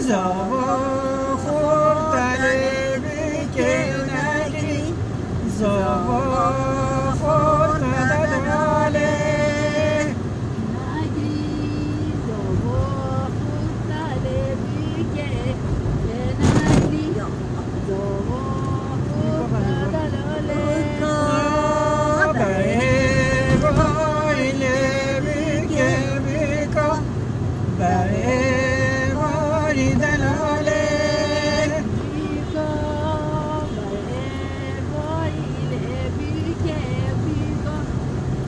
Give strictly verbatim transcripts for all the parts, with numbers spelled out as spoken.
Zava xurta lê bike negirî, zava xurta delalê. Negirî, zava xurta lê bike negirî, zava xurta delalê. Berê vay lê bike bika. Berê vay delalê. Bîka, berê vay lê bîkê bîka.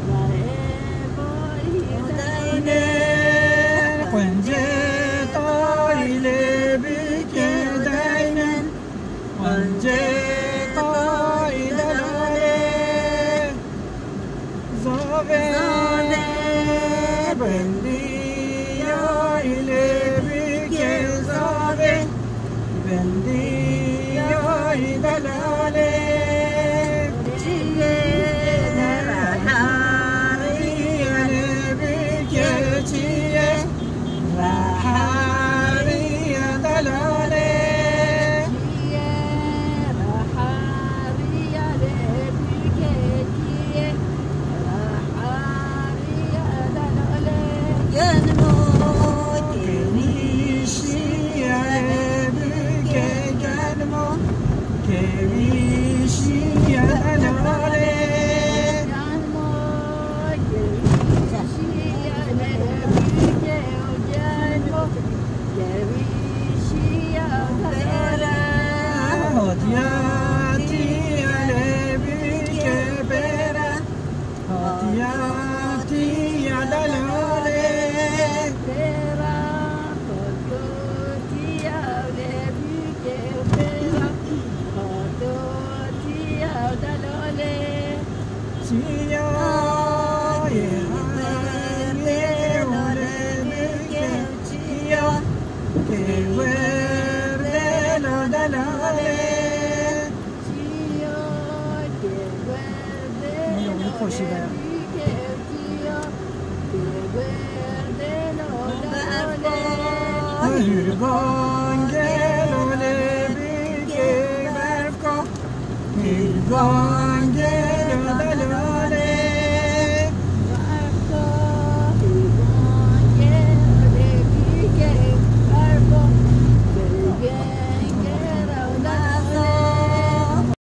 Berê vay delalê. Quncê tay lê bîkê deynin. Quncê tay delalê. Zave. Zave. Bendiya ilê bike zave. Bendiya delalê. Çiyê rehariya lê bike çiyê. Rehariya delalê. Çiyê rehariya lê bike çiyê. Rehariya delalê. Genmo kêwîşiya lê bike genmo. Kêwîşiya delalê. Genmo kêwîşiya lê bike genmo. Kêwîşiya bêra. Hotiyatiya lê bike bêra. Hotiyatiya delalê. Bêra, hotiyatiya lê bike bêra. Hotiyatiya delalê. Çiya ye hemê wele bike çiya, kê werde la delalê. Çiya, kê werde la bike çiya, kê werde la delalê. Hürgan gelo lê bike berfka, hürgan